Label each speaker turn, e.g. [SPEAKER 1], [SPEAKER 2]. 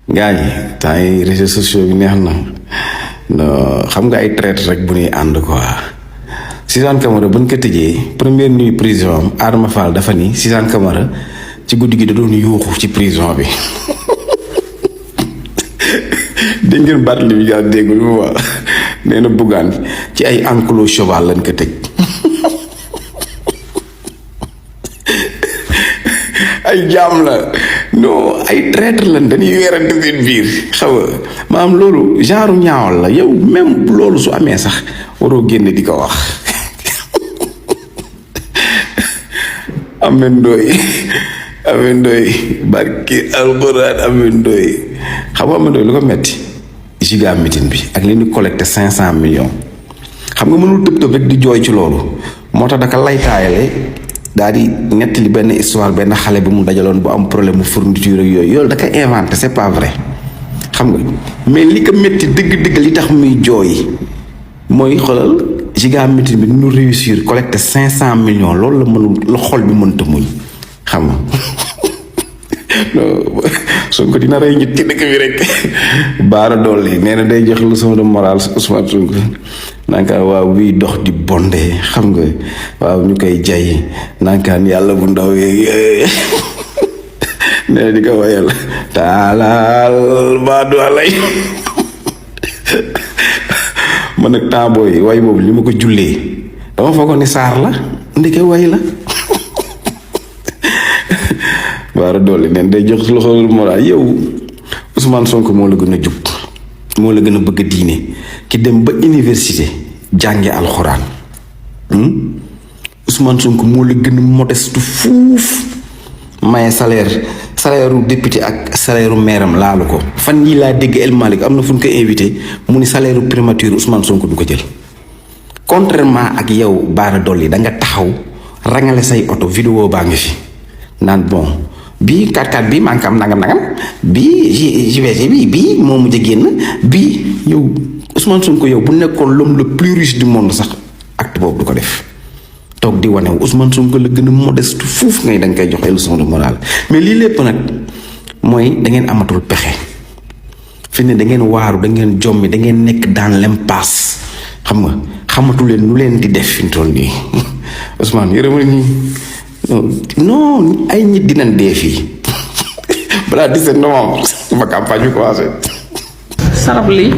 [SPEAKER 1] gars yi temps yi réseaux sociaux bi neex na non xam nga ay traite rek bu ñuy ànd quoi. Suzanne Camara buñ ko tëjee première nuit prison am Adama Fall dafa ni Suzanne Camara ci guddi gi da doon yuuxu ci prison bi dégg ngeen baat li bi gaa déggul bu waa nee na buggaan ci ay enclos cheval lañ ko tëj ay jaam la non ay traître lañ dañuy weerante seen biir xaw nga maanaam loolu genre ñaawal la yow même loolu su amee sax waroo génn di ko wax amendooy barki alxuraan amendooy xam nga amendooy lu ko metti giga mitin bi ak li ñu collecté 500 millions xam nga mënul tëb rek di jooy ci loolu moo tax daka lay taayale daal di nettali benn histoire benn xale bi mu dajaloon bu am problème mu fourniture ak yooyu da ko inventé c'est pas vrai xam nga mais li ko metti dëgg-dëgg li tax muy jooy mooy xoolal giga mitin bi nu réussir collecté 500 millions loolu la mënul la xol bi mënta muñ xam nga Sonko dina rey nit ci dëkk bi rek baara dolli nee na day jox leçon de morale Ousmane Sonko nankaan waaw wii dox di bonde xam nga waaw ñu koy jay nankaan yàlla bu ndaw yeeg nee na di ko wayal taalaal baadu alay man nag temps booy way boobu li ma ko jullee dama foogoon ni saar la ndeke way la baara dolli neen day jox loxo moral yow Ousmane Sonko moo la gën a jub moo la gën a bëgg diine ki dem ba université jànge alxuraan Ousmane Sonko moo la gën a modeste fuuf maye salaire u député ak salaire u maire am laalu ko fan yii laa dégg El Malick am na fu ñu ko invité mu ni salaire u primature Ousmane Sonko du ko jël contrairement ak yow baara dolli da nga taxaw rangale say oto vidéo baa ngi fi naan bon bii 4x4 bi maa ngi am nangam bii JVG bii moo mujj a génn bii yow Ousmane Sonko yow bu nekkoon l'homme le plus riche du monde sax acte boobu du ko def toog di wane Ousmane Sonko la gën a modeste fuuf ngay da nga koy jox ay leçon de morale mais lii lépp nag mooy da ngeen amatul pexe fi ne da ngeen waaru da ngeen jommi da ngeen nekk dans l'impasse xam nga xamatu leen nu leen di def fi mu toll nii Ousmane yërëmal ñi non ay nit dinañ dee fii balaa 17 novembre ma campagne bi commencé.
[SPEAKER 2] sarab lii